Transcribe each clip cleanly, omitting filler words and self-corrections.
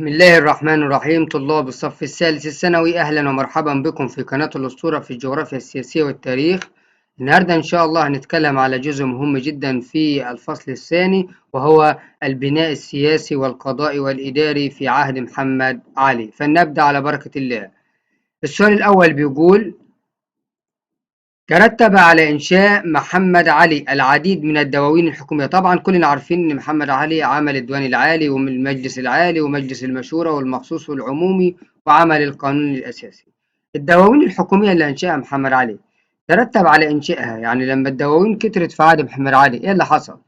بسم الله الرحمن الرحيم. طلاب الصف الثالث الثانوي، أهلا ومرحبا بكم في قناة الأسطورة في الجغرافيا السياسية والتاريخ. النهاردة إن شاء الله هنتكلم على جزء مهم جدا في الفصل الثاني، وهو البناء السياسي والقضائي والإداري في عهد محمد علي. فلنبدأ على بركة الله. السؤال الأول بيقول: ترتب على إنشاء محمد علي العديد من الدواوين الحكومية. طبعا كلنا عارفين إن محمد علي عمل الديوان العالي والمجلس العالي ومجلس المشورة والمخصوص والعمومي وعمل القانون الأساسي. الدواوين الحكومية اللي أنشأها محمد علي ترتب على إنشائها، يعني لما الدواوين كترت في عهد محمد علي إيه اللي حصل؟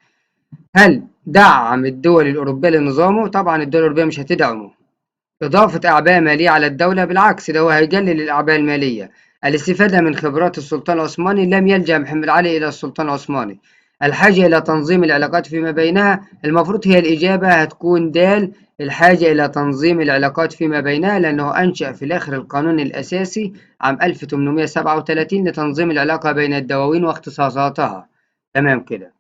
هل دعم الدول الأوروبية لنظامه؟ طبعا الدول الأوروبية مش هتدعمه. إضافة أعباء مالية على الدولة؟ بالعكس، ده هو هيقلل الأعباء المالية. الاستفادة من خبرات السلطان العثماني؟ لم يلجأ محمد علي إلى السلطان العثماني. الحاجة إلى تنظيم العلاقات فيما بينها؟ المفروض هي الإجابة هتكون دال، الحاجة إلى تنظيم العلاقات فيما بينها، لأنه أنشأ في الآخر القانون الأساسي عام 1837 لتنظيم العلاقة بين الدواوين واختصاصاتها. تمام كده.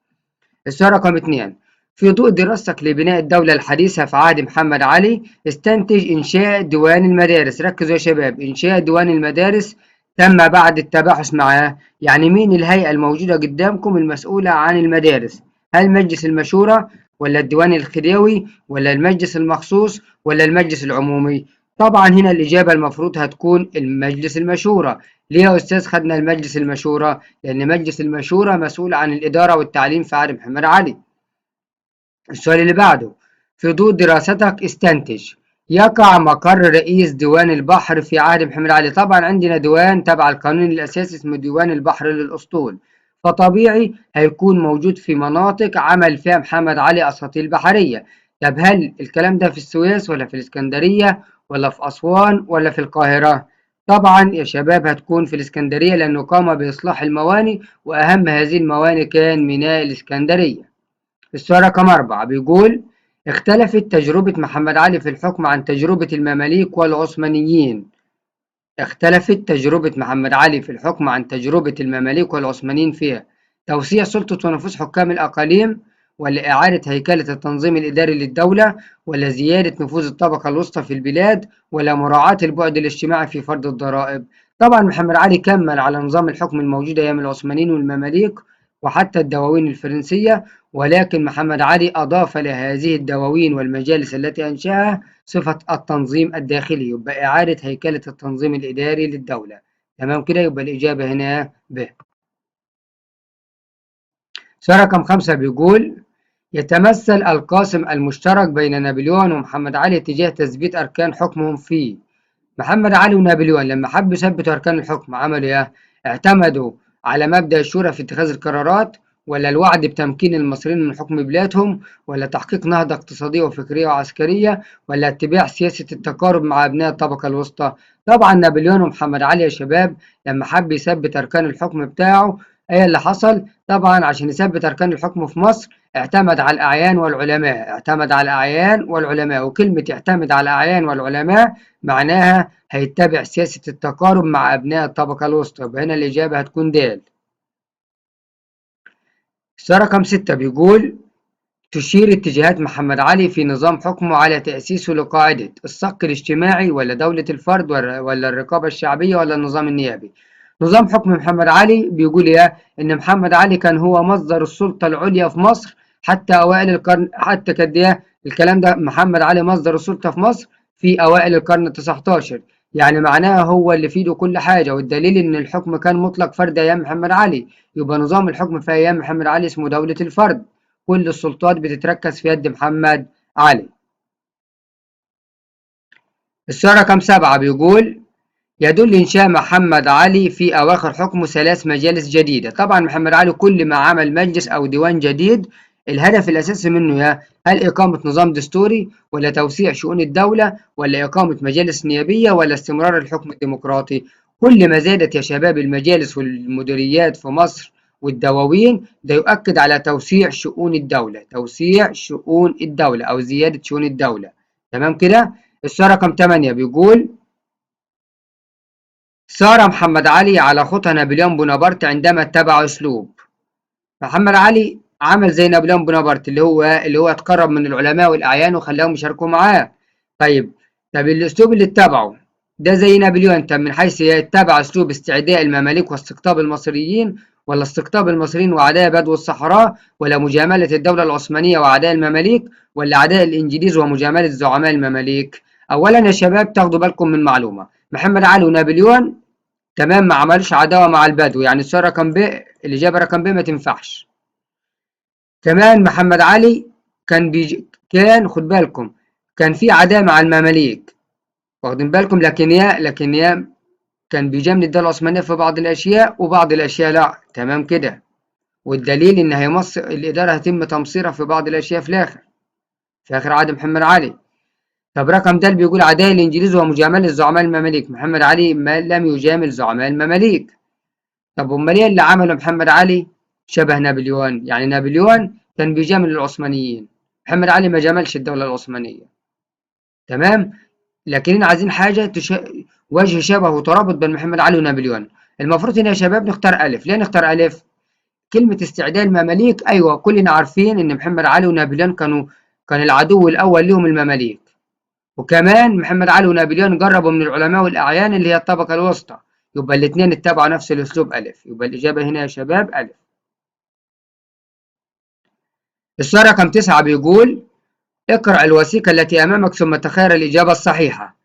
السؤال رقم 2: في ضوء دراستك لبناء الدولة الحديثة في عهد محمد علي استنتج إنشاء ديوان المدارس. ركزوا يا شباب، إنشاء ديوان المدارس تم بعد التباحث معاه، يعني مين الهيئة الموجودة قدامكم المسؤولة عن المدارس؟ هل مجلس المشورة ولا الديوان الخديوي ولا المجلس المخصوص ولا المجلس العمومي؟ طبعا هنا الإجابة المفروض هتكون المجلس المشورة. ليه يا أستاذ خدنا المجلس المشورة؟ لأن مجلس المشورة مسؤول عن الإدارة والتعليم في عهد محمد علي. السؤال اللي بعده: في ضوء دراستك استنتج يقع مقر رئيس ديوان البحر في عهد محمد علي. طبعا عندنا ديوان تبع القانون الأساسي اسمه ديوان البحر للأسطول، فطبيعي هيكون موجود في مناطق عمل فيها محمد علي أساطيل بحرية. طب هل الكلام ده في السويس ولا في الإسكندرية ولا في أسوان ولا في القاهرة؟ طبعا يا شباب هتكون في الإسكندرية، لأنه قام بإصلاح المواني، وأهم هذه المواني كان ميناء الإسكندرية. السؤال رقم 4 بيقول: اختلفت تجربة محمد علي في الحكم عن تجربة المماليك والعثمانيين. اختلفت تجربة محمد علي في الحكم عن تجربة المماليك والعثمانيين فيها توسيع سلطة ونفوذ حكام الأقاليم، ولا إعادة هيكلة التنظيم الإداري للدولة، ولا زيادة نفوذ الطبقة الوسطى في البلاد، ولا مراعاة البعد الاجتماعي في فرض الضرائب؟ طبعا محمد علي كمل على نظام الحكم الموجود أيام العثمانيين والمماليك وحتى الدواوين الفرنسية، ولكن محمد علي أضاف لهذه الدواوين والمجالس التي أنشأها صفة التنظيم الداخلي، يبقى إعادة هيكلة التنظيم الإداري للدولة. تمام كده، يبقى الإجابة هنا ب. سؤال رقم 5 بيقول: يتمثل القاسم المشترك بين نابليون ومحمد علي تجاه تثبيت أركان حكمهم فيه. محمد علي ونابليون لما حبوا يثبتوا أركان الحكم عملوا إيه؟ اعتمدوا على مبدأ الشورى في اتخاذ القرارات، ولا الوعد بتمكين المصريين من حكم بلادهم، ولا تحقيق نهضة اقتصادية وفكرية وعسكرية، ولا اتباع سياسة التقارب مع أبناء الطبقة الوسطى؟ طبعا نابليون ومحمد علي يا شباب لما حب يثبت أركان الحكم بتاعه ايه اللي حصل؟ طبعا عشان يثبت أركان الحكم في مصر اعتمد على الأعيان والعلماء، اعتمد على الأعيان والعلماء. وكلمة يعتمد على الأعيان والعلماء معناها هيتبع سياسة التقارب مع أبناء الطبقة الوسطى، يبقى هنا الإجابة هتكون د. السؤال رقم 6 بيقول: تشير اتجاهات محمد علي في نظام حكمه على تأسيسه لقاعدة الصك الاجتماعي، ولا دولة الفرد، ولا الرقابة الشعبية، ولا النظام النيابي؟ نظام حكم محمد علي بيقول إيه؟ إن محمد علي كان هو مصدر السلطة العليا في مصر حتى أوائل القرن، حتى كد إيه الكلام ده؟ محمد علي مصدر السلطة في مصر في أوائل القرن 19، يعني معناها هو اللي في ايده كل حاجة، والدليل إن الحكم كان مطلق فرد أيام محمد علي، يبقى نظام الحكم في أيام محمد علي اسمه دولة الفرد، كل السلطات بتتركز في يد محمد علي. السؤال رقم 7 بيقول: يدل إنشاء محمد علي في أواخر حكمه 3 مجالس جديدة. طبعا محمد علي كل ما عمل مجلس أو ديوان جديد الهدف الأساسي منه يا هل إقامة نظام دستوري، ولا توسيع شؤون الدولة، ولا إقامة مجالس نيابية، ولا استمرار الحكم الديمقراطي؟ كل ما زادت يا شباب المجالس والمديريات في مصر والدواوين ده يؤكد على توسيع شؤون الدولة، توسيع شؤون الدولة أو زيادة شؤون الدولة. تمام كده. السؤال رقم 8 بيقول: سار محمد علي على خطى نابليون بونابرت عندما اتبع أسلوب. محمد علي عمل زي نابليون بونابرت اللي هو اتقرب من العلماء والأعيان وخلاهم يشاركوا معاه. طيب، طب الأسلوب اللي اتبعه ده زي نابليون، طب من حيث يتبع أسلوب استعداء المماليك واستقطاب المصريين، ولا استقطاب المصريين وعداء بدو الصحراء، ولا مجاملة الدولة العثمانية وعداء المماليك، ولا عداء الإنجليز ومجاملة زعماء المماليك؟ أولا يا شباب تاخدوا بالكم من معلومة، محمد علي ونابليون تمام ما عملش عداوة مع البدو، يعني السؤال رقم ب، الإجابة رقم ب ما تنفعش. كمان محمد علي كان خد بالكم كان في عداء مع المماليك، واخدين بالكم، لكن يا كان بيجامل الدولة العثمانية في بعض الأشياء وبعض الأشياء لا، تمام كده. والدليل إن هيمص الإدارة هيتم تمصيرها في بعض الأشياء في الآخر، في آخر عهد محمد علي. طب رقم د بيقول عداء الإنجليز ومجاملة زعماء المماليك، محمد علي ما لم يجامل زعماء المماليك. طب أمال إيه اللي عمله محمد علي شبه نابليون؟ يعني نابليون كان بيجامل العثمانيين، محمد علي ما جاملش الدولة العثمانية، تمام. لكن عايزين حاجة وجه شبه وترابط بين محمد علي ونابليون. المفروض هنا يا شباب نختار ألف. ليه نختار ألف؟ كلمة استعداء المماليك، أيوة كلنا عارفين إن محمد علي ونابليون كان العدو الأول لهم المماليك، وكمان محمد علي ونابليون جربوا من العلماء والأعيان اللي هي الطبقة الوسطى، يبقى الاثنين اتبعوا نفس الأسلوب ألف. يبقى الإجابة هنا يا شباب ألف. السؤال رقم 9 بيقول اقرأ الوثيقة التي أمامك ثم تخير الإجابة الصحيحة.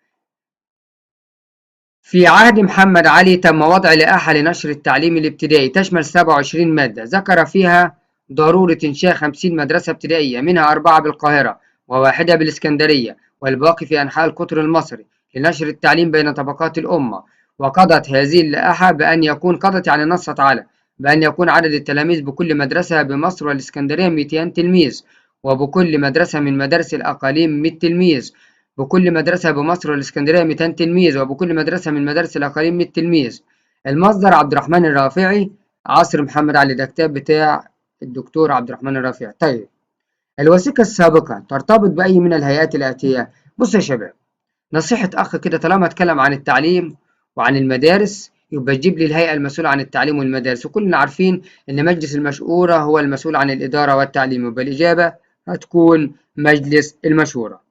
في عهد محمد علي تم وضع لائحة لنشر التعليم الابتدائي تشمل 27 مادة، ذكر فيها ضرورة إنشاء 50 مدرسة ابتدائية، منها 4 بالقاهرة و1 بالإسكندرية والباقي في أنحاء القطر المصري لنشر التعليم بين طبقات الأمة. وقضت هذه اللائحة بأن يكون، قضت يعني نصت على بأن يكون عدد التلاميذ بكل مدرسة بمصر والإسكندرية 200 تلميذ، وبكل مدرسة من مدارس الأقاليم 100 تلميذ، بكل مدرسة بمصر والإسكندرية 200 تلميذ، وبكل مدرسة من مدارس الأقاليم 100 تلميذ. المصدر عبد الرحمن الرافعي، عصر محمد علي، ده كتاب بتاع الدكتور عبد الرحمن الرافعي. طيب الوثيقة السابقة ترتبط بأي من الهيئات الآتية؟ بص يا شباب، نصيحة أخ كده، طالما اتكلم عن التعليم وعن المدارس يبقى تجيب لي الهيئة المسؤولة عن التعليم والمدارس، وكلنا عارفين إن مجلس المشورة هو المسؤول عن الإدارة والتعليم، يبقى الإجابة هتكون مجلس المشورة.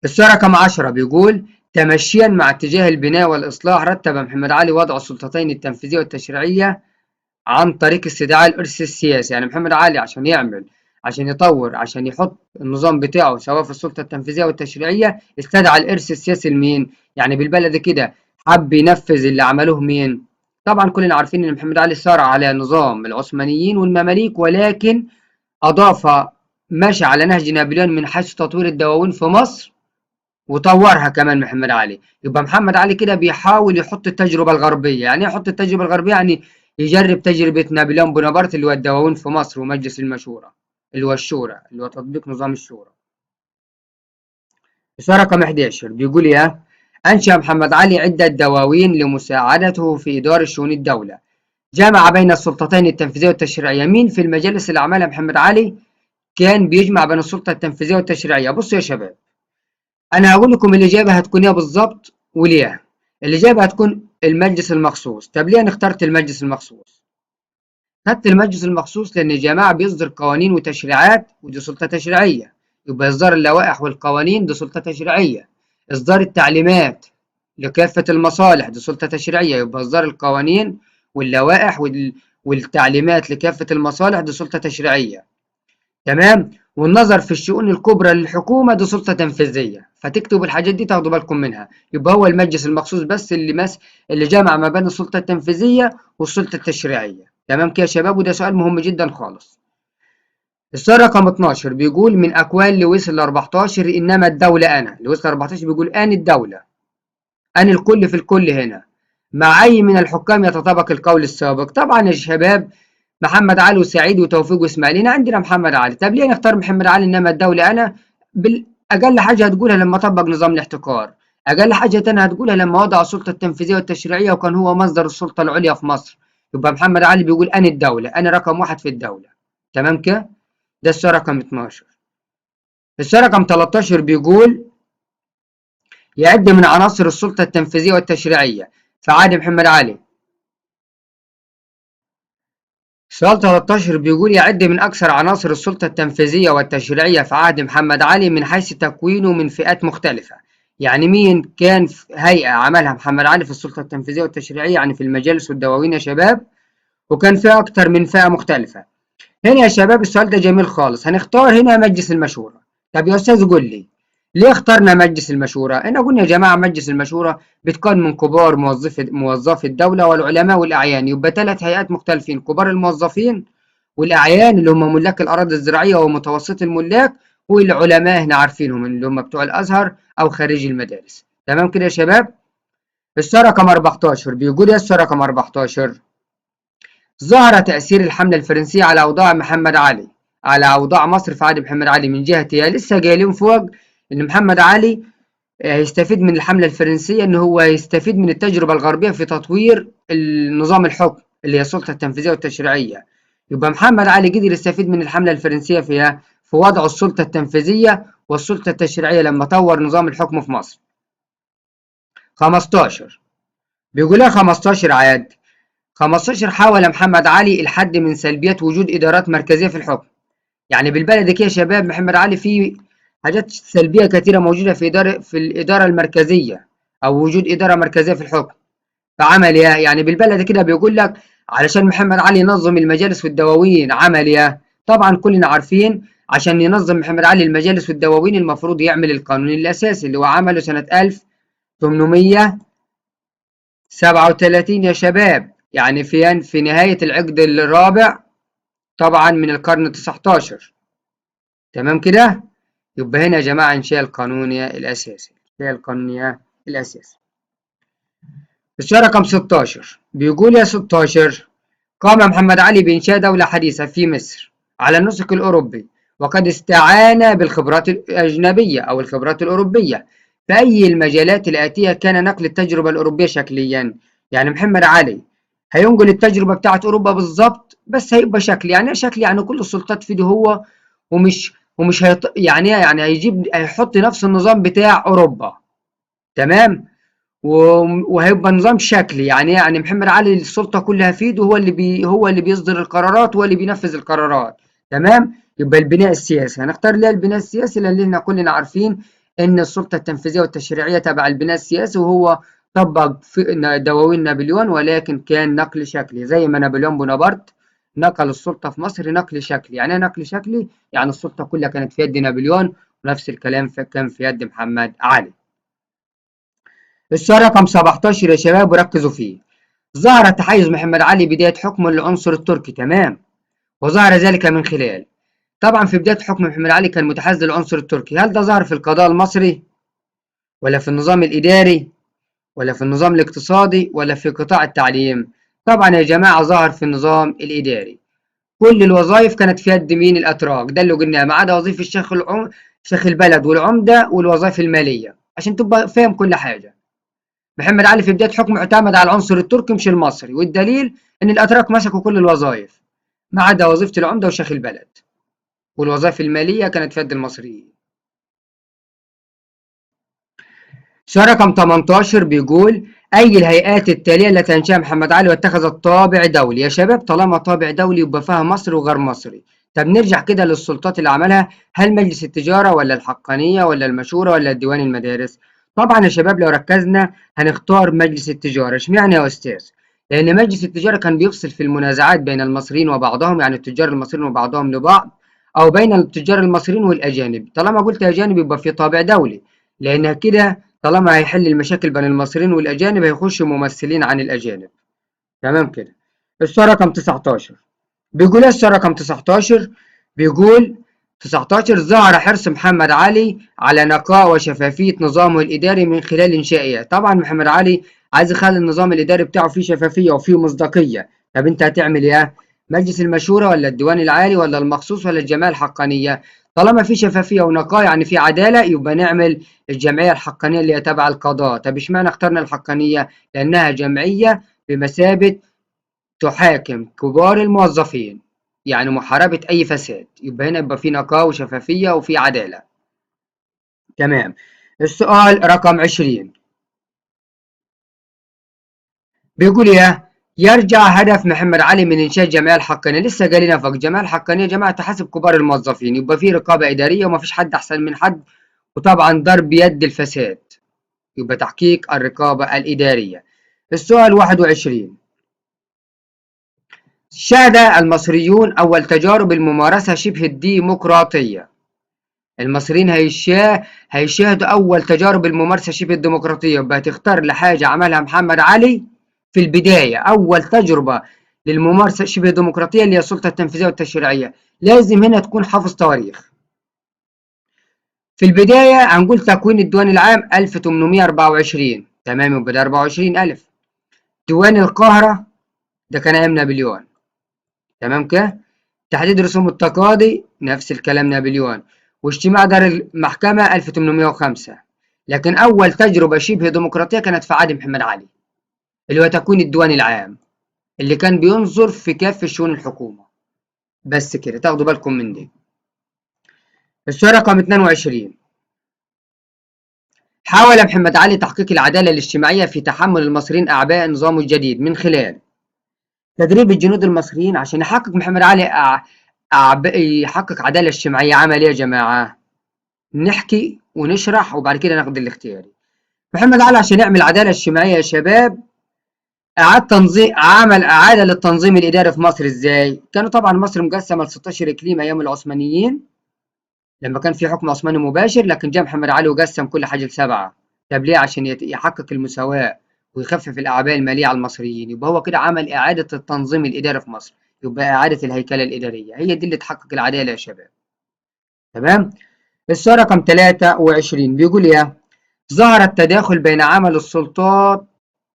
السؤال رقم 10 بيقول تمشيا مع اتجاه البناء والإصلاح رتب محمد علي وضع السلطتين التنفيذية والتشريعية عن طريق استدعاء الإرث السياسي. يعني محمد علي عشان يعمل، عشان يطور، عشان يحط النظام بتاعه سواء في السلطة التنفيذية والتشريعية، استدعى الإرث السياسي لمين؟ يعني بالبلد كده حب ينفذ اللي عملوه مين؟ طبعا كلنا عارفين إن محمد علي سار على نظام العثمانيين والمماليك، ولكن أضاف مشى على نهج نابليون من حيث تطوير الدواوين في مصر وطورها كمان محمد علي. يبقى محمد علي كده بيحاول يحط التجربة الغربية. يعني ايه يحط التجربة الغربية؟ يعني يجرب تجربة نابليون بونابرت اللي هو الدواوين في مصر ومجلس المشورة اللي هو الشورى، اللي هو تطبيق نظام الشورى. السؤال رقم 11 بيقول يا أنشأ محمد علي عدة دواوين لمساعدته في إدارة شؤون الدولة، جمع بين السلطتين التنفيذية والتشريعية. مين في المجالس اللي عملها محمد علي كان بيجمع بين السلطة التنفيذية والتشريعية؟ بصوا يا شباب، أنا هقول لكم الإجابة هتكون إيه بالظبط وليه. الإجابة هتكون المجلس المخصوص. طب ليه أنا اخترت المجلس المخصوص؟ خدت المجلس المخصوص لأن الجماعة بيصدر قوانين وتشريعات، ودي سلطة تشريعية، يبقى إصدار اللوائح والقوانين دي سلطة تشريعية، إصدار التعليمات لكافة المصالح دي سلطة تشريعية، يبقى إصدار القوانين واللوائح والتعليمات لكافة المصالح دي سلطة تشريعية، تمام. والنظر في الشؤون الكبرى للحكومة دي سلطة تنفيذية. فتكتبوا الحاجات دي تاخدوا بالكم منها. يبقى هو المجلس المخصوص بس اللي جمع ما بين السلطة التنفيذية والسلطة التشريعية، تمام كده يا شباب. وده سؤال مهم جدا خالص. السؤال رقم 12 بيقول من أقوال لويس ال14 إنما الدولة أنا. لويس ال14 بيقول أنا الدولة، أنا الكل في الكل. هنا مع أي من الحكام يتطابق القول السابق؟ طبعا يا شباب محمد علي وسعيد وتوفيق وإسماعيل، هنا عندنا محمد علي. طب ليه نختار محمد علي إنما الدولة أنا؟ بالأقل حاجة هتقولها لما طبق نظام الاحتكار، أقل حاجة تانية هتقولها لما وضع السلطة التنفيذية والتشريعية وكان هو مصدر السلطة العليا في مصر. يبقى محمد علي بيقول أنا الدولة، أنا رقم واحد في الدولة، تمام كده. ده السؤال رقم 12. السؤال رقم 13 بيقول يعد من عناصر السلطة التنفيذية والتشريعية في عهد محمد علي سؤال 13 بيقول يعد من أكثر عناصر السلطة التنفيذية والتشريعية في عهد محمد علي من حيث تكوينه من فئات مختلفة. يعني مين كان في هيئة عملها محمد علي في السلطة التنفيذية والتشريعية، يعني في المجالس والدواوين يا شباب، وكان فيها أكتر من فئة مختلفة. هنا يا شباب السؤال ده جميل خالص، هنختار هنا مجلس المشورة. طب يا أستاذ قول لي ليه اخترنا مجلس المشورة؟ هنا قلنا يا جماعة مجلس المشورة بيتكون من كبار موظفي الدولة والعلماء والأعيان، يبقى 3 هيئات مختلفين، كبار الموظفين والأعيان اللي هم ملاك الأراضي الزراعية ومتوسط الملاك، والعلماء هنا عارفينهم اللي هم بتوع الأزهر أو خريج المدارس. تمام كده يا شباب؟ السؤال رقم 14 بيقول يا السؤال رقم 14 ظهر تأثير الحملة الفرنسية على أوضاع محمد علي، على أوضاع مصر في عهد محمد علي من جهة، لسه جايلين فوق إن محمد علي هيستفيد من الحملة الفرنسية، إن هو هيستفيد من التجربة الغربية في تطوير النظام الحكم اللي هي السلطة التنفيذية والتشريعية. يبقى محمد علي قدر يستفيد من الحملة الفرنسية فيها في وضع السلطة التنفيذية والسلطة التشريعية لما طور نظام الحكم في مصر. 15 بيقول 15 عاد 15 حاول محمد علي الحد من سلبيات وجود إدارات مركزية في الحكم. يعني بالبلد كده يا شباب محمد علي في حاجات سلبية كثيرة موجودة في الإدارة المركزية أو وجود إدارة مركزية في الحكم. فعمل إيه؟ يعني بالبلد كده بيقول لك علشان محمد علي ينظم المجالس والدواوين عمل إيه؟ طبعا كلنا عارفين عشان ينظم محمد علي المجالس والدواوين المفروض يعمل القانون الأساسي اللي هو عمله سنة 1837 يا شباب، يعني في نهاية العقد الرابع طبعا من القرن 19. تمام كده؟ يبقى هنا يا جماعة إنشاء القانون الأساسي، إنشاء القانون الأساسي. السؤال رقم 16 بيقول يا 16 قام محمد علي بإنشاء دولة حديثة في مصر على النسق الأوروبي، وقد استعان بالخبرات الأجنبية أو الخبرات الأوروبية. في أي المجالات الآتية كان نقل التجربة الأوروبية شكليا؟ يعني محمد علي هينقل التجربة بتاعت أوروبا بالظبط، بس هيبقى شكل. يعني شكل يعني كل السلطات في ايده هو، ومش يعني هيجيب هيحط نفس النظام بتاع أوروبا. تمام؟ وهيبقى نظام شكلي، يعني محمد علي السلطة كلها في ايده، هو اللي بيصدر القرارات هو اللي بينفذ القرارات. تمام؟ يبقى البناء السياسي هنختار ليه البناء السياسي؟ لأن احنا كلنا عارفين إن السلطة التنفيذية والتشريعية تبع البناء السياسي، وهو طبق في دواوين نابليون، ولكن كان نقل شكلي زي ما نابليون بونابرت نقل السلطة في مصر نقل شكلي. يعني ايه نقل شكلي؟ يعني السلطة كلها كانت في يد نابليون، ونفس الكلام كان في يد محمد علي. السؤال رقم 17 يا شباب وركزوا فيه. ظهر تحيز محمد علي بداية حكمه للعنصر التركي. تمام، وظهر ذلك من خلال، طبعا في بداية حكم محمد علي كان متحيز للعنصر التركي. هل ده ظهر في القضاء المصري ولا في النظام الإداري ولا في النظام الاقتصادي ولا في قطاع التعليم؟ طبعا يا جماعة ظهر في النظام الإداري. كل الوظائف كانت في يد مين؟ الأتراك، ده اللي قلناه، ما عدا وظيفة شيخ البلد والعمدة والوظائف المالية، عشان تبقى فاهم كل حاجة. محمد علي في بداية حكمه اعتمد على العنصر التركي مش المصري، والدليل إن الأتراك مسكوا كل الوظائف ما عدا وظيفة العمدة وشيخ البلد، والوظائف المالية كانت في يد المصريين. سؤال رقم 18 بيقول أي الهيئات التالية التي أنشأها محمد علي واتخذت طابع دولي؟ يا شباب طالما طابع دولي يبقى فيها مصري وغير مصري. طب نرجع كده للسلطات اللي عملها، هل مجلس التجارة ولا الحقانية ولا المشورة ولا الديوان المدارس؟ طبعا يا شباب لو ركزنا هنختار مجلس التجارة. اشمعنى يا أستاذ؟ لأن مجلس التجارة كان بيفصل في المنازعات بين المصريين وبعضهم، يعني التجار المصريين وبعضهم لبعض، أو بين التجار المصريين والأجانب. طالما قلت أجانب يبقى في طابع دولي، لأن كده طالما هيحل المشاكل بين المصريين والأجانب هيخش ممثلين عن الأجانب. تمام كده. السؤال رقم 19 بيقول ايه؟ السؤال رقم 19 بيقول 19 ظهر حرص محمد علي على نقاء وشفافية نظامه الإداري من خلال إنشائه. طبعا محمد علي عايز يخلي النظام الإداري بتاعه فيه شفافية وفيه مصداقية. طب أنت هتعمل إيه؟ مجلس المشورة ولا الديوان العالي ولا المخصوص ولا الجمعية الحقانية؟ طالما في شفافية ونقاء يعني في عدالة، يبقى نعمل الجمعية الحقانية اللي هي تبع القضاء. طب اشمعنى اخترنا الحقانية؟ لأنها جمعية بمثابة تحاكم كبار الموظفين، يعني محاربة أي فساد. يبقى هنا يبقى في نقاء وشفافية وفي عدالة. تمام. السؤال رقم 20 بيقول إيه؟ يرجع هدف محمد علي من إنشاء الجمعية الحقانية، لسه جالنا فوق الجمعية الحقانية جماعة تحاسب كبار الموظفين، يبقى في رقابة إدارية ومفيش حد أحسن من حد، وطبعا ضرب يد الفساد، يبقى تحقيق الرقابة الإدارية. السؤال 21، شهد المصريون أول تجارب الممارسة شبه الديمقراطية. المصريين هيشاهدوا أول تجارب الممارسة شبه الديمقراطية، يبقى هتختار لحاجة عملها محمد علي في البداية، أول تجربة للممارسة شبه الديمقراطية اللي هي السلطة التنفيذية والتشريعية. لازم هنا تكون حافظ تواريخ. في البداية هنقول تكوين الديوان العام 1824، تمام، يبقى ده 24000. ديوان القاهرة ده كان أيام نابليون، تمام كده. تحديد رسوم التقاضي نفس الكلام نابليون. واجتماع دار المحكمة 1805. لكن أول تجربة شبه ديمقراطية كانت في عهد محمد علي، اللي هو تكوين الديوان العام اللي كان بينظر في كافة شؤون الحكومة. بس كده تاخدوا بالكم من دي. السؤال رقم 22، حاول محمد علي تحقيق العدالة الاجتماعية في تحمل المصريين أعباء نظامه الجديد من خلال تدريب الجنود المصريين. عشان يحقق محمد علي يحقق عدالة اجتماعية عمل ايه يا جماعة؟ نحكي ونشرح وبعد كده ناخد الاختياري. محمد علي عشان يعمل عدالة اجتماعية يا شباب عمل إعادة للتنظيم الإداري في مصر. إزاي؟ كانوا طبعا مصر مقسمة ل 16 إقليم أيام العثمانيين لما كان في حكم عثماني مباشر، لكن جاء محمد علي وقسم كل حاجة لسبعة. طب ليه؟ عشان يحقق المساواة ويخفف الأعباء المالية على المصريين. يبقى هو كده عمل إعادة التنظيم الإداري في مصر، يبقى إعادة الهيكلة الإدارية هي دي اللي تحقق العدالة يا شباب. تمام؟ السؤال رقم 23 بيقول إيه؟ ظهر التداخل بين عمل السلطات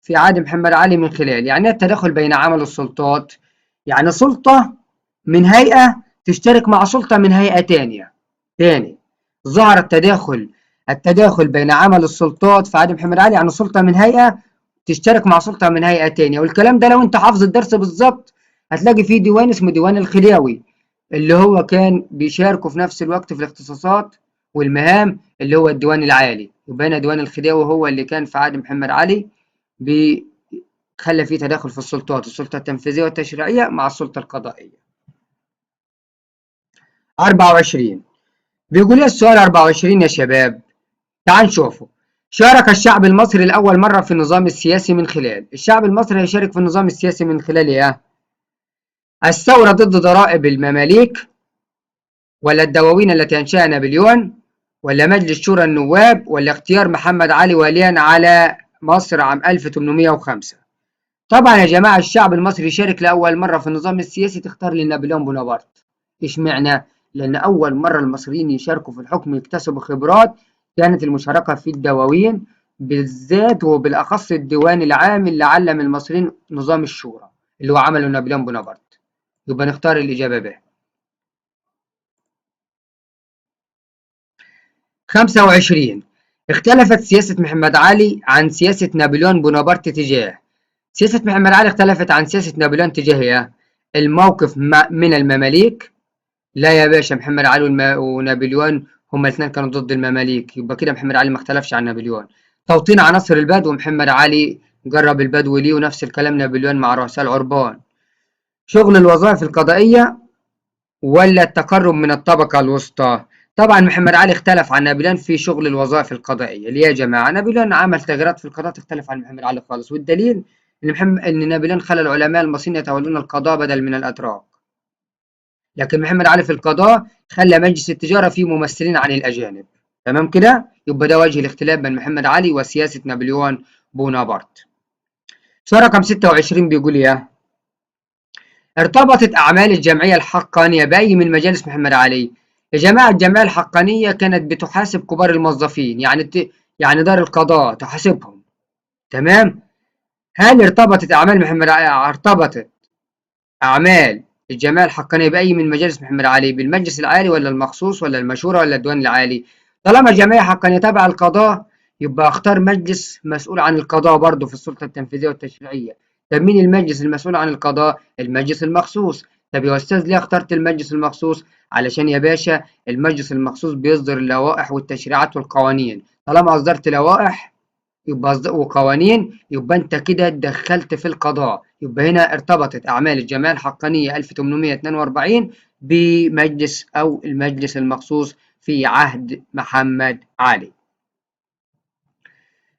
في عهد محمد علي من خلال، يعني ايه التداخل بين عمل السلطات؟ يعني سلطة من هيئة تشترك مع سلطة من هيئة تانية. تاني، ظهر التداخل بين عمل السلطات في عهد محمد علي، يعني سلطة من هيئة تشترك مع سلطة من هيئة تانية. والكلام ده لو انت حافظ الدرس بالظبط هتلاقي فيه ديوان اسمه ديوان الخديوي، اللي هو كان بيشاركوا في نفس الوقت في الاختصاصات والمهام، اللي هو الديوان العالي. يبقى هنا ديوان الخديوي هو اللي كان في عهد محمد علي بيخلى فيه تداخل في السلطات، السلطة التنفيذية والتشريعية مع السلطة القضائية. 24 بيقول ايه السؤال 24 يا شباب؟ تعال نشوفه. شارك الشعب المصري لأول مرة في النظام السياسي من خلال، الشعب المصري هيشارك في النظام السياسي من خلال ايه؟ الثورة ضد ضرائب المماليك، ولا الدواوين التي أنشأها نابليون، ولا مجلس شورى النواب، ولا اختيار محمد علي واليا على مصر عام 1805؟ طبعا يا جماعة الشعب المصري يشارك لأول مرة في النظام السياسي تختار لنابليون بونابرت. إيش معنى؟ لأن أول مرة المصريين يشاركوا في الحكم ويكتسبوا خبرات كانت المشاركة في الدواوين بالذات، وبالأخص الديوان العام اللي علم المصريين نظام الشورى اللي هو عمله نابليون بونابرت. يبقى نختار الإجابة ب. 25 اختلفت سياسة محمد علي عن سياسة نابليون بونابرت تجاه، سياسة محمد علي اختلفت عن سياسة نابليون تجاه ايه؟ الموقف من المماليك. لا يا باشا، محمد علي ونابليون هما الاثنين كانوا ضد المماليك، يبقى كده محمد علي ما اختلفش عن نابليون. توطين عناصر البدو، محمد علي جرب البدو ليه، ونفس الكلام نابليون مع رؤساء العربان. شغل الوظائف القضائية ولا التقرب من الطبقة الوسطى؟ طبعا محمد علي اختلف عن نابليون في شغل الوظائف القضائية. ليه يا جماعة؟ نابليون عمل تغييرات في القضاء تختلف عن محمد علي خالص، والدليل إن نابليون خلى العلماء المصريين يتولون القضاء بدل من الأتراك، لكن محمد علي في القضاء خلى مجلس التجارة فيه ممثلين عن الأجانب. تمام كده؟ يبقى ده وجه الاختلاف بين محمد علي وسياسة نابليون بونابرت. سؤال رقم 26 بيقول ايه؟ ارتبطت أعمال الجمعية الحقانية بأي من مجالس محمد علي؟ يا جماعة الجمعية الحقانية كانت بتحاسب كبار الموظفين، يعني دار القضاء تحاسبهم. تمام؟ هل ارتبطت أعمال محمد علي، ارتبطت أعمال الجمعية الحقانية بأي من مجالس محمد علي؟ بالمجلس العالي ولا المخصوص ولا المشورة ولا الديوان العالي؟ طالما جمعية حقانية تبع القضاء يبقى اختار مجلس مسؤول عن القضاء برضه في السلطة التنفيذية والتشريعية. طب مين المجلس المسؤول عن القضاء؟ المجلس المخصوص. طب يا أستاذ ليه اخترت المجلس المخصوص؟ علشان يا باشا المجلس المخصوص بيصدر اللوائح والتشريعات والقوانين، طالما أصدرت لوائح يبقى وقوانين، يبقى انت كده اتدخلت في القضاء. يبقى هنا ارتبطت أعمال الجمعية الحقانية 1842 بمجلس أو المجلس المخصوص في عهد محمد علي.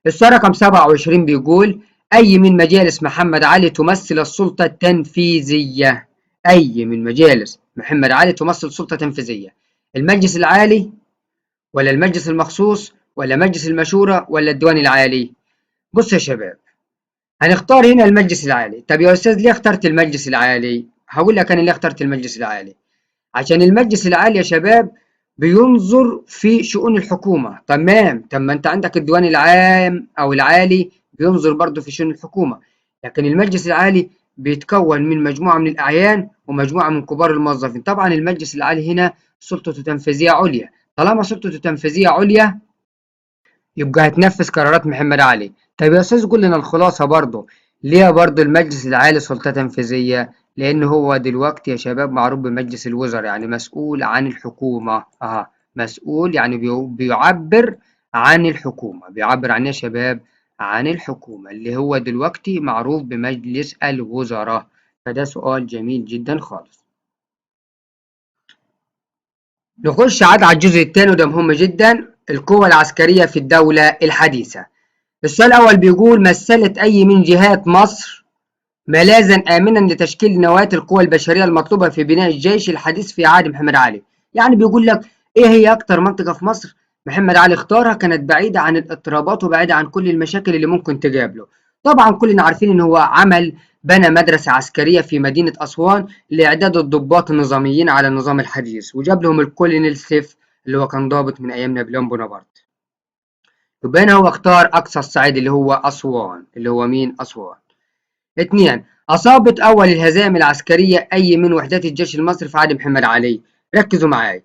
السؤال رقم 27 بيقول أي من مجالس محمد علي تمثل السلطة التنفيذية؟ أي من مجالس محمد علي تمثل سلطة تنفيذية؟ المجلس العالي ولا المجلس المخصوص ولا مجلس المشورة ولا الديوان العالي؟ بص يا شباب، هنختار هنا المجلس العالي. طب يا أستاذ ليه اخترت المجلس العالي؟ هقول لك أنا ليه اخترت المجلس العالي. عشان المجلس العالي يا شباب بينظر في شؤون الحكومة. تمام، طب ما أنت عندك الديوان العام أو العالي بينظر برضه في شؤون الحكومة، لكن المجلس العالي بيتكون من مجموعة من الأعيان ومجموعة من كبار الموظفين. طبعا المجلس العالي هنا سلطته تنفيذية عليا، طالما سلطته تنفيذية عليا يبقى هتنفذ قرارات محمد علي. طيب يا أستاذ قول لنا الخلاصة برضه، ليه برضه المجلس العالي سلطة تنفيذية؟ لأن هو دلوقتي يا شباب معروف بمجلس الوزراء، يعني مسؤول عن الحكومة. مسؤول يعني بيعبر عن الحكومة، بيعبر عن يا شباب عن الحكومة اللي هو دلوقتي معروف بمجلس الوزراء. فده سؤال جميل جدا خالص. نخش عاد على الجزء الثاني وده مهم جدا، القوة العسكرية في الدولة الحديثة. السؤال الأول بيقول مثلت أي من جهات مصر ملاذا آمنا لتشكيل نواة القوى البشرية المطلوبة في بناء الجيش الحديث في عهد محمد علي؟ يعني بيقول لك إيه هي أكتر منطقة في مصر محمد علي اختارها كانت بعيدة عن الاضطرابات وبعيدة عن كل المشاكل اللي ممكن تقابله. طبعا كلنا عارفين إن هو بنى مدرسة عسكرية في مدينة أسوان لإعداد الضباط النظاميين على النظام الحديث، وجاب لهم الكولونيل سيف اللي هو كان ضابط من أيام نابليون بونابرت. يبقى هنا هو اختار أقصى الصعيد اللي هو أسوان، اللي هو مين؟ أسوان. 2، أصابت أول الهزائم العسكرية أي من وحدات الجيش المصري في عهد محمد علي؟ ركزوا معايا.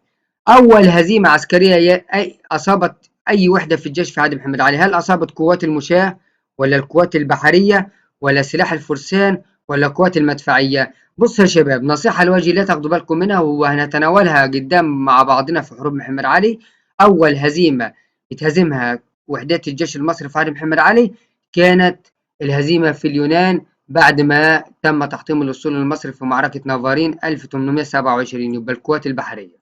أول هزيمة عسكرية أصابت أي وحدة في الجيش في عهد محمد علي؟ هل أصابت قوات المشاة ولا القوات البحرية ولا سلاح الفرسان ولا قوات المدفعية؟ بص يا شباب، نصيحة لوجه لا تاخدوا بالكم منها وهنتناولها قدام مع بعضنا في حروب محمد علي. أول هزيمة اتهزمها وحدات الجيش المصري في عهد محمد علي كانت الهزيمة في اليونان بعد ما تم تحطيم الأسطول المصري في معركة نافارين 1827، يبقى القوات البحرية.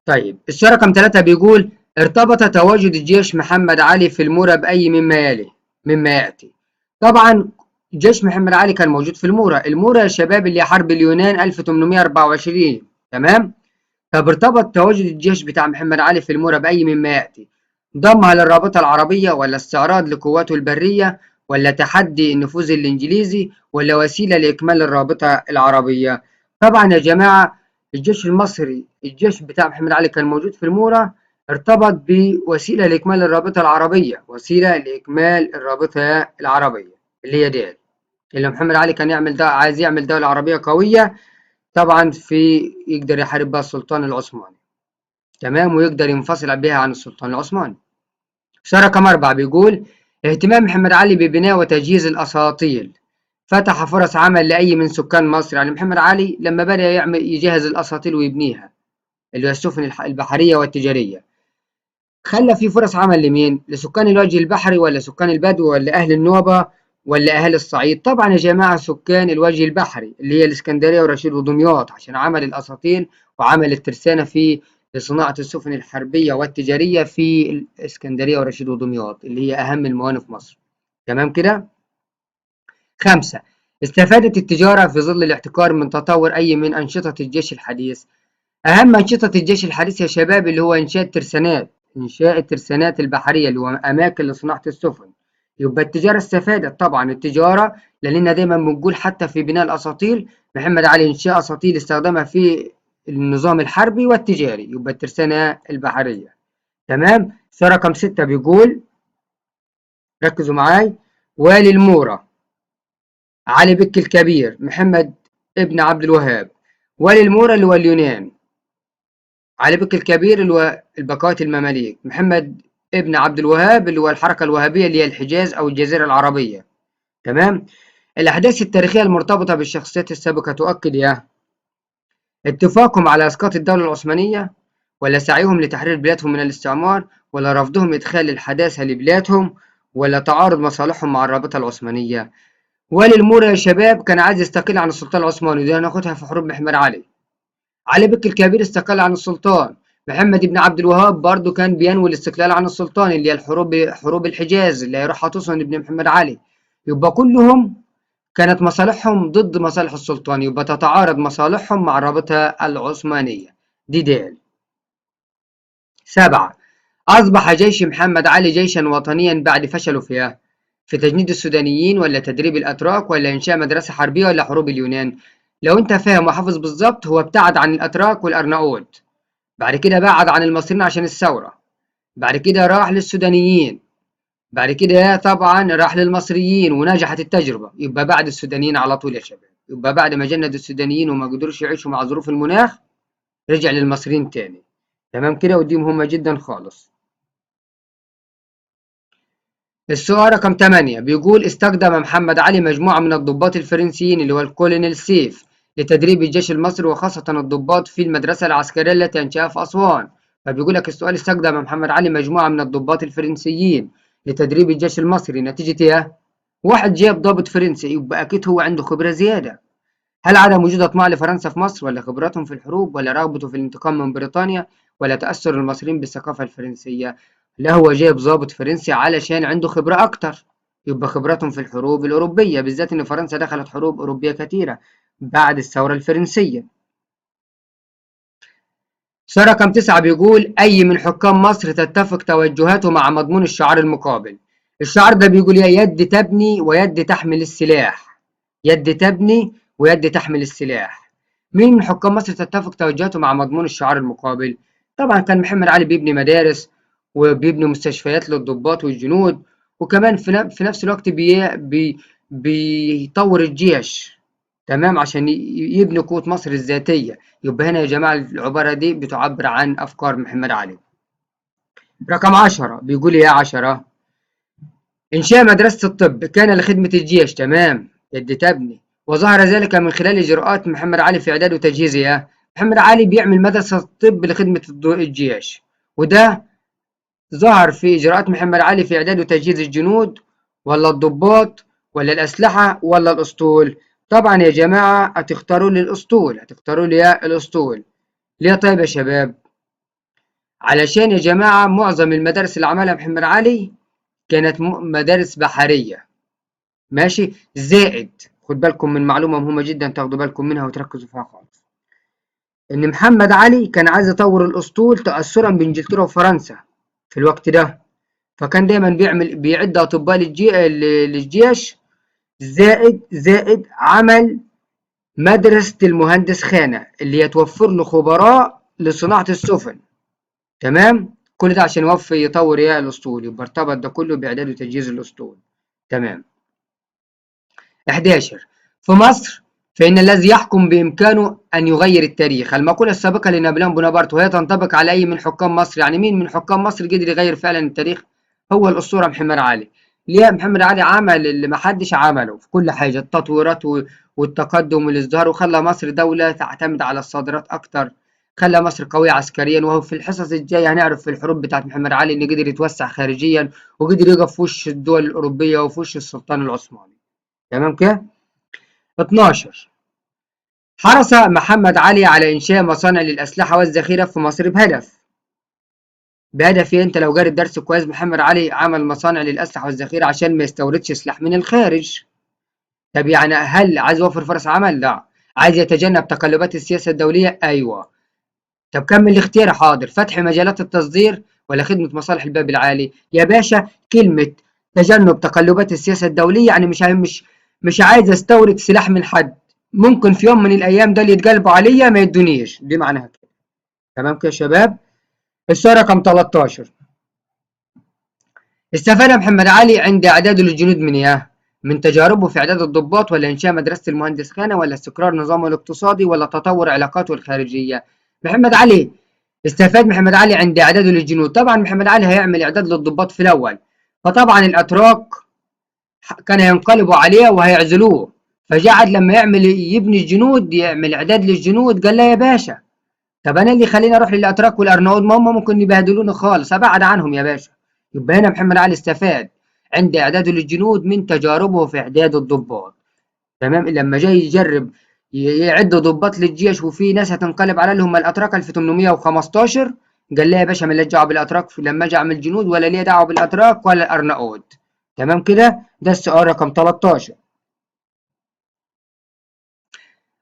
طيب السؤال رقم 3 بيقول ارتبط تواجد الجيش محمد علي في المورة بأي مما يلي مما يأتي؟ طبعا جيش محمد علي كان موجود في المورة، المورة يا شباب اللي حرب اليونان 1824، تمام؟ طب ارتبط تواجد الجيش بتاع محمد علي في المورة بأي مما يأتي؟ ضمها للرابطة العربية ولا استعراض لقواته البرية ولا تحدي النفوذ الإنجليزي ولا وسيلة لإكمال الرابطة العربية؟ طبعا يا جماعة الجيش المصري، الجيش بتاع محمد علي كان موجود في المورة، ارتبط بوسيلة لإكمال الرابطة العربية، وسيلة لإكمال الرابطة العربية اللي هي دي اللي محمد علي كان يعمل ده، عايز يعمل دولة عربية قوية طبعا في يقدر يحارب بها السلطان العثماني، تمام، ويقدر ينفصل بها عن السلطان العثماني. سؤال رقم 4 بيقول اهتمام محمد علي ببناء وتجهيز الأساطيل فتح فرص عمل لأي من سكان مصر؟ يعني محمد علي لما بدأ يعمل يجهز الأساطيل ويبنيها اللي هي السفن البحرية والتجارية، خلى في فرص عمل لمين؟ لسكان الوجه البحري ولا سكان البدو ولا أهل النوبة ولا أهل الصعيد؟ طبعا يا جماعة سكان الوجه البحري اللي هي الإسكندرية ورشيد ودمياط، عشان عمل الأساطيل وعمل الترسانة في لصناعة السفن الحربية والتجارية في الإسكندرية ورشيد ودمياط اللي هي أهم الموانئ في مصر. تمام كده؟ 5، استفادت التجارة في ظل الاحتكار من تطور أي من أنشطة الجيش الحديث؟ أهم أنشطة الجيش الحديث يا شباب اللي هو إنشاء الترسانات، إنشاء الترسانات البحرية اللي هو أماكن لصناعة السفن. يبقى التجارة استفادت طبعا التجارة، لأننا دايما بنقول حتى في بناء الأساطيل محمد علي إنشاء أساطيل استخدمها في النظام الحربي والتجاري، يبقى الترسانة البحرية. تمام. سؤال رقم 6 بيقول ركزوا معاي، والي المورة علي بك الكبير محمد ابن عبد الوهاب. والي المورة اللي هو اليونان، علي بك الكبير اللي هو البقاء المماليك، محمد ابن عبد الوهاب اللي هو الحركة الوهابية اللي هي الحجاز أو الجزيرة العربية. تمام. الأحداث التاريخية المرتبطة بالشخصيات السابقة تؤكد يا اتفاقهم على إسقاط الدولة العثمانية ولا سعيهم لتحرير بلادهم من الاستعمار ولا رفضهم إدخال الحداثة لبلادهم، ولا تعارض مصالحهم مع الرابطة العثمانية؟ والي المورا يا شباب كان عايز يستقل عن السلطان العثماني، ودي هناخدها في حروب محمد علي. علي بك الكبير استقل عن السلطان. محمد بن عبد الوهاب برضه كان بينوي الاستقلال عن السلطان، اللي هي الحروب، حروب الحجاز اللي هيروحها توسن ابن محمد علي. يبقى كلهم كانت مصالحهم ضد مصالح السلطان، يبقى تتعارض مصالحهم مع الرابطة العثمانية. دي دال. 7، أصبح جيش محمد علي جيشا وطنيا بعد فشله فيها في تجنيد السودانيين، ولا تدريب الأتراك، ولا إنشاء مدرسة حربية، ولا حروب اليونان؟ لو أنت فاهم وحافظ بالظبط، هو ابتعد عن الأتراك والأرناؤوط، بعد كده بعد عن المصريين عشان الثورة، بعد كده راح للسودانيين، بعد كده طبعا راح للمصريين ونجحت التجربة. يبقى بعد السودانيين على طول يا شباب، يبقى بعد ما جند السودانيين وما قدروش يعيشوا مع ظروف المناخ رجع للمصريين تاني. تمام كده، ودي مهمة جدا خالص. السؤال رقم 8 بيقول استخدم محمد علي مجموعة من الضباط الفرنسيين اللي هو الكولونيل سيف لتدريب الجيش المصري وخاصة الضباط في المدرسة العسكرية التي أنشأها في أسوان. فبيقول لك السؤال استخدم محمد علي مجموعة من الضباط الفرنسيين لتدريب الجيش المصري، نتيجة إيه؟ واحد جاب ضابط فرنسي يبقى أكيد هو عنده خبرة زيادة. هل عدم وجود أطماع لفرنسا في مصر، ولا خبراتهم في الحروب، ولا رغبته في الانتقام من بريطانيا، ولا تأثر المصريين بالثقافة الفرنسية؟ لا، هو جايب ضابط فرنسي علشان عنده خبرة أكتر، يبقى خبراتهم في الحروب الأوروبية، بالذات إن فرنسا دخلت حروب أوروبية كثيرة بعد الثورة الفرنسية. سؤال رقم 9 بيقول أي من حكام مصر تتفق توجهاته مع مضمون الشعار المقابل؟ الشعار ده بيقول يا يد تبني ويد تحمل السلاح، يد تبني ويد تحمل السلاح. مين من حكام مصر تتفق توجهاته مع مضمون الشعار المقابل؟ طبعا كان محمد علي بيبني مدارس وبيبني مستشفيات للضباط والجنود، وكمان في نفس الوقت بيطور الجيش، تمام، عشان يبني قوة مصر الذاتية. يبقى هنا يا جماعة العبارة دي بتعبر عن أفكار محمد علي. رقم 10 بيقول يا 10 إنشاء مدرسة الطب كان لخدمة الجيش، تمام، يد تبني، وظهر ذلك من خلال إجراءات محمد علي في إعداد وتجهيزها. محمد علي بيعمل مدرسة الطب لخدمة الجيش، وده ظهر في إجراءات محمد علي في إعداد وتجهيز الجنود، ولا الضباط، ولا الأسلحة، ولا الأسطول؟ طبعا يا جماعة هتختاروا لي الأسطول، هتختاروا لي الأسطول. ليه طيب يا شباب؟ علشان يا جماعة معظم المدارس اللي عملها محمد علي كانت مدارس بحرية، ماشي. زائد خد بالكم من معلومة مهمة جدا تاخدوا بالكم منها وتركزوا فيها خالص، إن محمد علي كان عايز يطور الأسطول تأثرا بإنجلترا وفرنسا في الوقت ده، فكان دايما بيعد أطباء للجيش، زائد عمل مدرسة المهندس خانة اللي يتوفر له خبراء لصناعة السفن، تمام. كل ده عشان يطور ايه الأسطول، يبقى ارتبط ده كله بإعداد وتجهيز الأسطول، تمام. 11 في مصر فإن الذي يحكم بإمكانه أن يغير التاريخ. المقولة السابقة لنابليون بونابرت وهي تنطبق على أي من حكام مصر، يعني مين من حكام مصر قدر يغير فعلا التاريخ؟ هو الأسطورة محمد علي. ليه محمد علي عمل اللي ما حدش عمله في كل حاجة، التطويرات والتقدم والازدهار، وخلى مصر دولة تعتمد على الصادرات أكتر، خلى مصر قوية عسكريا. وهو في الحصص الجاية هنعرف في الحروب بتاعت محمد علي إنه قدر يتوسع خارجيا وقدر يقف في وش الدول الأوروبية وفي وش السلطان العثماني، تمام كده. 12 حرص محمد علي على إنشاء مصانع للأسلحة والذخيرة في مصر بهدف إيه؟ أنت لو قاري الدرس كويس، محمد علي عمل مصانع للأسلحة والذخيرة عشان ما يستوردش سلاح من الخارج. طب يعني هل عايز يوفر فرص عمل؟ لا. عايز يتجنب تقلبات السياسة الدولية؟ أيوه. طب كمل الاختيار، حاضر. فتح مجالات التصدير ولا خدمة مصالح الباب العالي؟ يا باشا كلمة تجنب تقلبات السياسة الدولية يعني مش عايز استورد سلاح من حد، ممكن في يوم من الأيام ده اللي يتقلبوا عليا ما يدونيش، دي معناها كده، تمام كده يا شباب. السؤال رقم 13 استفاد محمد علي عند إعداده للجنود من إيه؟ من تجاربه في إعداد الضباط، ولا إنشاء مدرسة المهندس خانة، ولا استقرار نظامه الاقتصادي، ولا تطور علاقاته الخارجية؟ محمد علي استفاد محمد علي عند إعداده للجنود. طبعا محمد علي هيعمل إعداد للضباط في الأول، فطبعا الأتراك كان هينقلبوا عليه وهيعزلوه، فجعل لما يعمل يبني الجنود يعمل إعداد للجنود، قال لا يا باشا طب انا اللي خليني اروح للاتراك والارناؤوط، ما هم ممكن يبهدلوني خالص، ابعد عنهم يا باشا. يبقى هنا محمد علي استفاد عند اعداده للجنود من تجاربه في اعداد الضباط. تمام، لما جاي يجرب يعد ضباط للجيش وفي ناس هتنقلب على اللي هم الاتراك 1815، قال لها يا باشا ماليش دعوه بالاتراك لما اجي اعمل جنود، ولا ليا دعوه بالاتراك ولا الارناؤوط. تمام كده، ده السؤال رقم 13.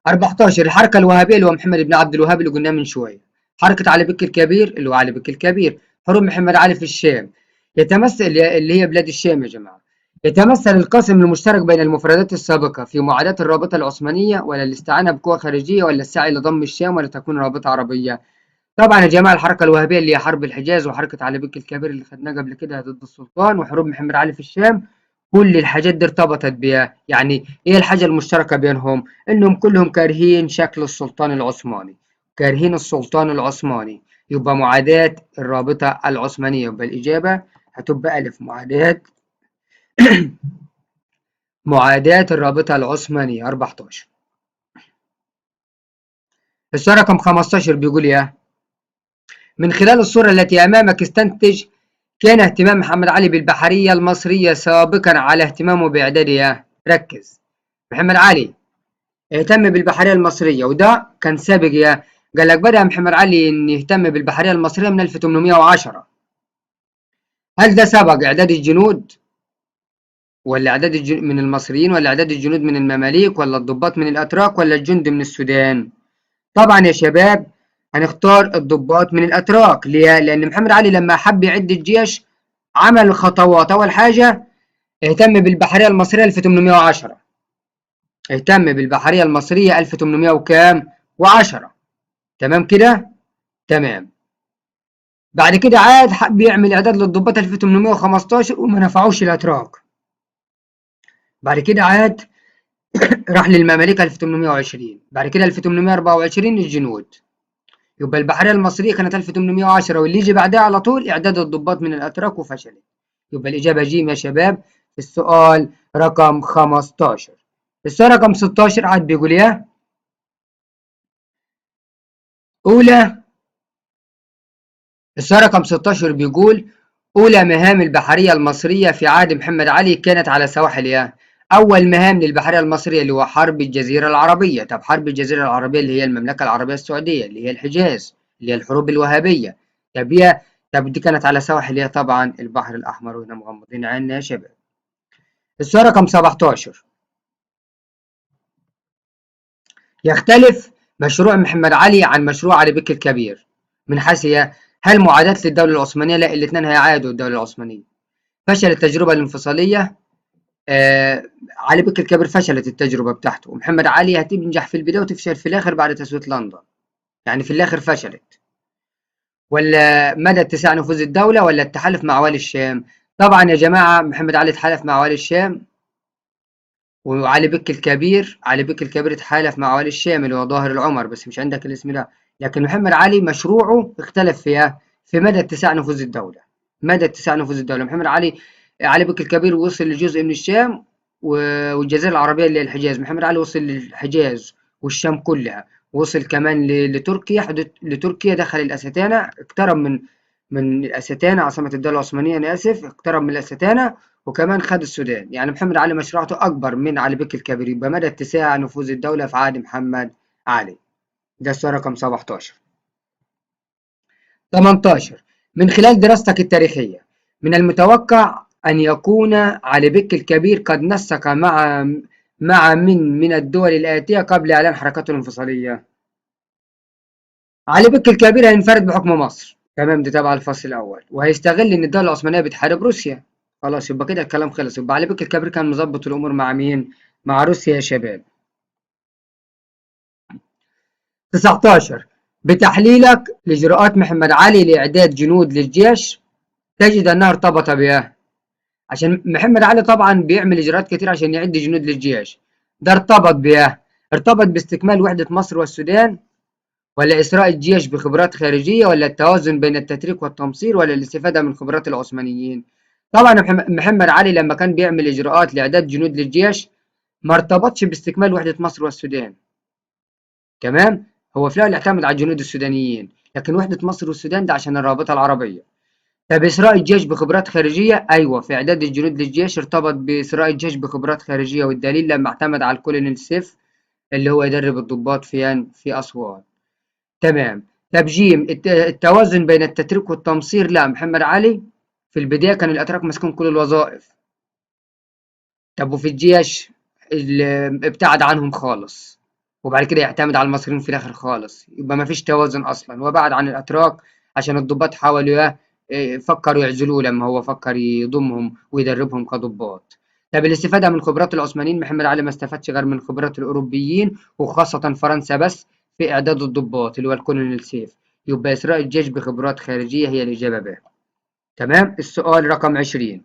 14 الحركة الوهابية اللي هو محمد بن عبد الوهاب اللي قلناه من شوية، حركة علي بك الكبير اللي هو علي بك الكبير، حروب محمد علي في الشام، يتمثل اللي هي بلاد الشام يا جماعة، يتمثل القاسم المشترك بين المفردات السابقة في معاداة الرابطة العثمانية ولا الاستعانة بقوى خارجية ولا السعي لضم الشام ولا تكون رابطة عربية. طبعا يا جماعة الحركة الوهابية اللي هي حرب الحجاز وحركة علي بك الكبير اللي خدناها قبل كده ضد السلطان وحروب محمد علي في الشام، كل الحاجات دي ارتبطت بها. يعني ايه الحاجة المشتركة بينهم؟ انهم كلهم كارهين شكل السلطان العثماني، كارهين السلطان العثماني، يبقى معاداة الرابطة العثمانية. يبقى الإجابة هتبقى ألف، معاداة الرابطة العثمانية. 14. السؤال رقم 15 بيقول يا من خلال الصورة التي أمامك استنتج كان اهتمام محمد علي بالبحرية المصرية سابقا على اهتمامه بإعدادها. ركز، محمد علي اهتم بالبحرية المصرية وده كان سابق يا، قال لك بدأ محمد علي إن يهتم بالبحرية المصرية من 1810. هل ده سبق إعداد الجنود ولا إعداد من المصريين ولا إعداد الجنود من المماليك ولا الضباط من الأتراك ولا الجند من السودان؟ طبعا يا شباب هنختار الضباط من الأتراك. ليه؟ لأن محمد علي لما حب يعد الجيش عمل خطوات. أول حاجة اهتم بالبحرية المصرية 1810، اهتم بالبحرية المصرية 1800 وكام؟ و10. تمام كده؟ تمام. بعد كده عاد حب يعمل إعداد للضباط 1815 وما نفعوش الأتراك. بعد كده عاد راح للمماليك 1820، بعد كده 1824 الجنود. يبقى البحرية المصرية كانت 1810 واللي يجي بعدها على طول إعداد الضباط من الأتراك وفشلت. يبقى الإجابة ج يا شباب في السؤال رقم 15. السؤال رقم 16 عاد بيقول إيه؟ أولى، السؤال رقم 16 بيقول أولى مهام البحرية المصرية في عهد محمد علي كانت على سواحل إيه؟ أول مهام للبحرية المصرية اللي هو حرب الجزيرة العربية. طب حرب الجزيرة العربية اللي هي المملكة العربية السعودية اللي هي الحجاز اللي هي الحروب الوهابية. طب هي طب دي كانت على سواحل هي طبعا البحر الأحمر، وهنا مغمضين عيننا يا شباب. السؤال رقم 17 يختلف مشروع محمد علي عن مشروع علي بك الكبير من حيث هل معاداة للدولة العثمانية؟ لا، الاثنين هيعادوا الدولة العثمانية. فشل التجربة الانفصالية، علي بك الكبير فشلت التجربة بتاعته، ومحمد علي هتنجح في البداية وتفشل في الآخر بعد تسوية لندن، يعني في الآخر فشلت. ولا مدى اتساع نفوذ الدولة ولا التحالف مع والي الشام؟ طبعا يا جماعة محمد علي تحالف مع والي الشام، وعلي بك الكبير، علي بك الكبير تحالف مع والي الشام اللي هو ظاهر العمر، بس مش عندك الاسم ده. لكن محمد علي مشروعه اختلف فيها في مدى اتساع نفوذ الدولة، مدى اتساع نفوذ الدولة. محمد علي، علي بك الكبير وصل لجزء من الشام والجزيرة العربية اللي هي الحجاز. محمد علي وصل للحجاز والشام كلها، وصل كمان لتركيا، حدود لتركيا، دخل الأستانة، اقترب من الأستانة عاصمة الدولة العثمانية، أنا آسف، اقترب من الأستانة، وكمان خد السودان. يعني محمد علي مشروعته أكبر من علي بك الكبير. يبقى مدى اتساع نفوذ الدولة في عهد محمد علي. ده السؤال رقم 17. 18 من خلال دراستك التاريخية من المتوقع أن يكون علي بك الكبير قد نسق مع من الدول الآتية قبل إعلان حركته الانفصالية. علي بك الكبير هينفرد بحكم مصر، تمام، ده تبع الفصل الأول، وهيستغل إن الدولة العثمانية بتحارب روسيا. خلاص يبقى كده الكلام خلص. يبقى علي بك الكبير كان مظبط الأمور مع مين؟ مع روسيا يا شباب. 19 بتحليلك لإجراءات محمد علي لإعداد جنود للجيش تجد أنها ارتبط بها. عشان محمد علي طبعا بيعمل إجراءات كتير عشان يعد جنود للجيش، ده ارتبط بها، ارتبط باستكمال وحدة مصر والسودان، ولا إسراء الجيش بخبرات خارجية، ولا التوازن بين التتريك والتمصير، ولا الاستفادة من خبرات العثمانيين. طبعا محمد علي لما كان بيعمل إجراءات لإعداد جنود للجيش ما ارتبطش باستكمال وحدة مصر والسودان، تمام، هو في الأول اعتمد على الجنود السودانيين، لكن وحدة مصر والسودان ده عشان الرابطة العربية. طب إسراء الجيش بخبرات خارجية؟ أيوه، في إعداد الجنود للجيش ارتبط بإسراء الجيش بخبرات خارجية، والدليل لما اعتمد على الكولونيل سيف اللي هو يدرب الضباط في أسوان. تمام. طب جيم التوازن بين التتريك والتمصير؟ لا، محمد علي في البداية كان الأتراك ماسكين كل الوظائف. طب وفي الجيش ابتعد عنهم خالص، وبعد كده يعتمد على المصريين في الآخر خالص، يبقى ما فيش توازن أصلا. وبعد عن الأتراك عشان الضباط حاولوا فكروا يعزلوه لما هو فكر يضمهم ويدربهم كضباط. طب الاستفادة من خبرات العثمانيين، محمد علي ما استفادش غير من خبرات الأوروبيين وخاصة فرنسا بس في إعداد الضباط اللي هو الكولونيل سيف. يبقى إسراء الجيش بخبرات خارجية هي الإجابة به. تمام. السؤال رقم 20،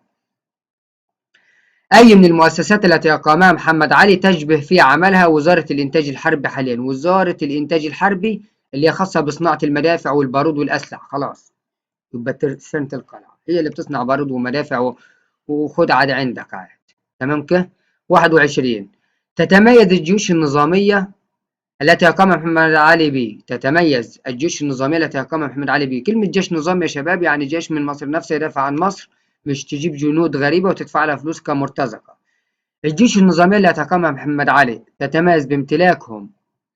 أي من المؤسسات التي أقامها محمد علي تشبه في عملها وزارة الإنتاج الحربي حاليا؟ وزارة الإنتاج الحربي اللي هي خاصة بصناعة المدافع والبارود والأسلحة، خلاص يبقى ترسانة القلعة هي اللي بتصنع بارود ومدافع وخد عاد عندك عاد. تمام كده. 21، تتميز الجيوش النظامية التي أقامها محمد علي بي، تتميز الجيوش النظامية التي أقامها محمد علي بي. كلمة جيش نظامي يا شباب يعني جيش من مصر نفسه يدافع عن مصر، مش تجيب جنود غريبة وتدفع لها فلوس كمرتزقة. الجيوش النظامية التي أقامها محمد علي تتميز بامتلاكهم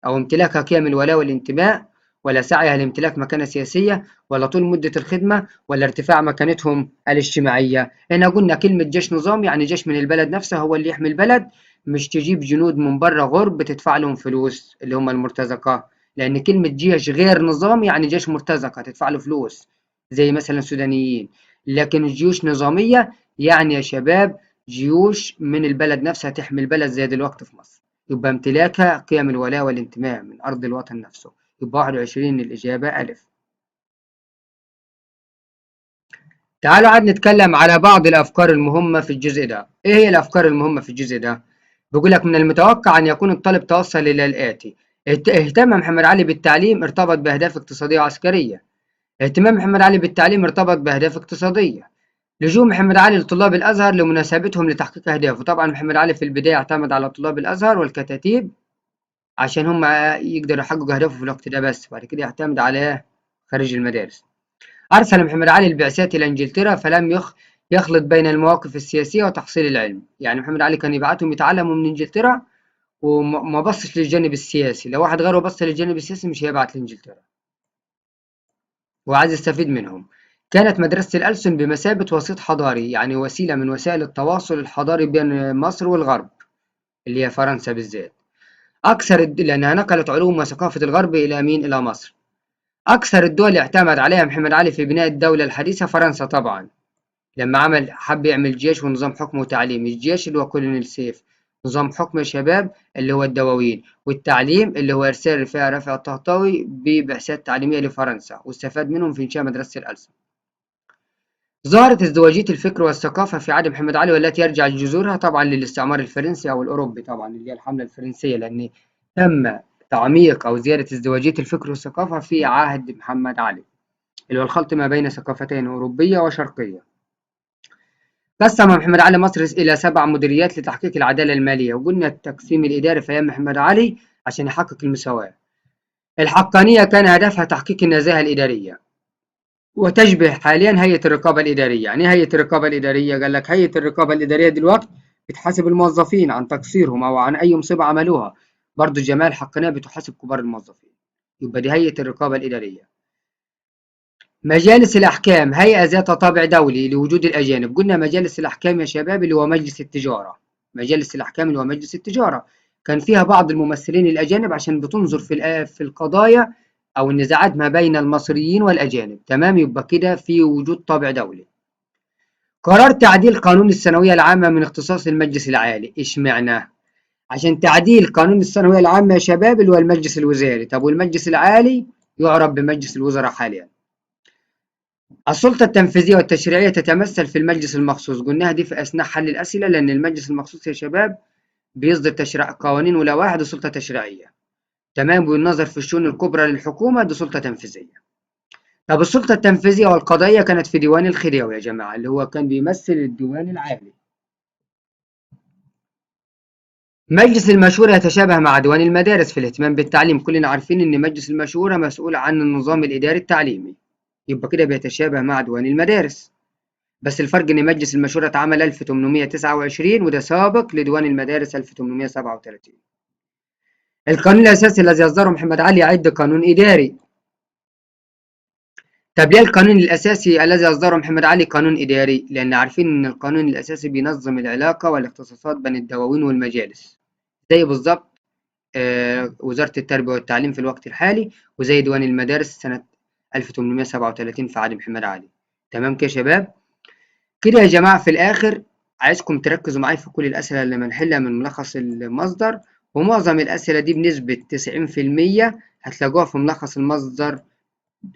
أو امتلاكها قيم الولاء والانتماء، ولا سعيها لامتلاك مكانة سياسية، ولا طول مدة الخدمة، ولا ارتفاع مكانتهم الاجتماعية. هنا قلنا كلمة جيش نظام يعني جيش من البلد نفسه هو اللي يحمي البلد، مش تجيب جنود من بره غرب تدفع لهم فلوس اللي هم المرتزقة، لأن كلمة جيش غير نظامي يعني جيش مرتزقة تدفع له فلوس زي مثلا السودانيين. لكن الجيوش نظامية يعني يا شباب جيوش من البلد نفسها تحمي البلد زي دلوقتي في مصر، يبقى امتلاكها قيم الولاء والانتماء من أرض الوطن نفسه. يبقى 21 الإجابة ألف. تعالوا عاد نتكلم على بعض الأفكار المهمة في الجزء ده. إيه هي الأفكار المهمة في الجزء ده؟ بيقول لك من المتوقع أن يكون الطالب توصل إلى الآتي: اهتم محمد علي بالتعليم ارتبط بأهداف اقتصادية وعسكرية. اهتمام محمد علي بالتعليم ارتبط بأهداف اقتصادية. لجوء محمد علي لطلاب الأزهر لمناسبتهم لتحقيق أهدافه. طبعا محمد علي في البداية اعتمد على طلاب الأزهر والكتاتيب عشان هم يقدروا يحققوا أهدافه في الوقت ده بس، بعد كده يعتمد على خارج المدارس. أرسل محمد علي البعثات إلى إنجلترا فلم يخلط بين المواقف السياسية وتحصيل العلم. يعني محمد علي كان يبعتهم يتعلموا من إنجلترا وما بصش للجانب السياسي، لو واحد غيره بص للجانب السياسي مش هيبعت لإنجلترا، وعايز يستفيد منهم. كانت مدرسة الألسن بمثابة وسيط حضاري، يعني وسيلة من وسائل التواصل الحضاري بين مصر والغرب اللي هي فرنسا بالذات. أكثر لأنها نقلت علوم وثقافة الغرب إلى مين؟ إلى مصر. أكثر الدول اللي اعتمد عليها محمد علي في بناء الدولة الحديثة فرنسا طبعا، لما حب يعمل جيش ونظام حكم وتعليم. الجيش اللي هو كولونيل سيف، نظام حكم الشباب اللي هو الدواوين، والتعليم اللي هو إرسال رفاعي رافع الطهطاوي ببعثات تعليمية لفرنسا، واستفاد منهم في إنشاء مدرسة الألسن. ظهرت ازدواجية الفكر والثقافة في عهد محمد علي، والتي يرجع جذورها طبعا للاستعمار الفرنسي أو الأوروبي، طبعا اللي هي الحملة الفرنسية، لأن تم تعميق أو زيادة ازدواجية الفكر والثقافة في عهد محمد علي، اللي هو الخلط ما بين ثقافتين أوروبية وشرقية. قسم محمد علي مصر إلى 7 مديريات لتحقيق العدالة المالية، وقلنا التقسيم الإداري في أيام محمد علي عشان يحقق المساواة. الحقانية كان هدفها تحقيق النزاهة الإدارية، وتشبه حاليا هيئة الرقابة الإدارية. يعني هيئة الرقابة الإدارية؟ قال لك هيئة الرقابة الإدارية دلوقتي بتحاسب الموظفين عن تقصيرهم أو عن أي مصيبة عملوها، برضو الجماعة الحقانية بتحاسب كبار الموظفين، يبقى دي هيئة الرقابة الإدارية. مجالس الأحكام هيئة ذات طابع دولي لوجود الأجانب. قلنا مجالس الأحكام يا شباب اللي هو مجلس التجارة، مجالس الأحكام اللي هو مجلس التجارة كان فيها بعض الممثلين الأجانب عشان بتنظر في القضايا أو النزاعات ما بين المصريين والأجانب. تمام، يبقى كده في وجود طابع دولي. قرار تعديل قانون الثانوية العامة من اختصاص المجلس العالي. إيش معناه؟ عشان تعديل قانون الثانوية العامة يا شباب اللي هو المجلس الوزاري. طب والمجلس العالي يعرف بمجلس الوزراء حاليا. السلطة التنفيذية والتشريعية تتمثل في المجلس المخصوص، قلناها دي في أثناء حل الأسئلة، لأن المجلس المخصوص يا شباب بيصدر تشريع قوانين ولوائح، دي سلطة تشريعية. تمام، والنظر في الشؤون الكبرى للحكومة دي سلطة تنفيذية. طب السلطة التنفيذية والقضائية كانت في ديوان الخديوي يا جماعة، اللي هو كان بيمثل الديوان العالي. مجلس المشورة يتشابه مع ديوان المدارس في الاهتمام بالتعليم. كلنا عارفين إن مجلس المشورة مسؤول عن النظام الإداري التعليمي، يبقى كده بيتشابه مع ديوان المدارس، بس الفرق إن مجلس المشورة اتعمل 1829 وده سابق لديوان المدارس 1837. القانون الأساسي الذي أصدره محمد علي يعد قانون إداري. طب ليه القانون الأساسي الذي أصدره محمد علي قانون إداري؟ لأن عارفين إن القانون الأساسي بينظم العلاقة والاختصاصات بين الدواوين والمجالس، زي بالظبط وزارة التربية والتعليم في الوقت الحالي، وزي ديوان المدارس سنة 1837 في عهد محمد علي. تمام كده يا شباب؟ كده يا جماعة في الآخر عايزكم تركزوا معايا في كل الأسئلة اللي بنحلها من ملخص المصدر، ومعظم الأسئلة دي بنسبة 90% هتلاقوها في ملخص المصدر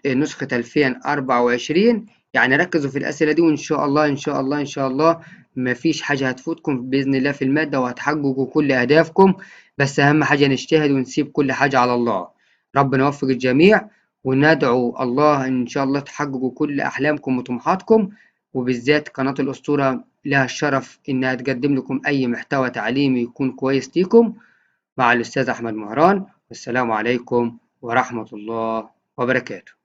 نسخة 2024. يعني ركزوا في الأسئلة دي، وإن شاء الله إن شاء الله إن شاء الله مفيش حاجة هتفوتكم بإذن الله في المادة، وهتحققوا كل أهدافكم. بس أهم حاجة نجتهد ونسيب كل حاجة على الله. ربنا يوفق الجميع، وندعو الله إن شاء الله تحققوا كل أحلامكم وطموحاتكم، وبالذات قناة الأسطورة لها الشرف إنها تقدم لكم أي محتوى تعليمي يكون كويس ليكم. مع الأستاذ أحمد مهران، والسلام عليكم ورحمة الله وبركاته.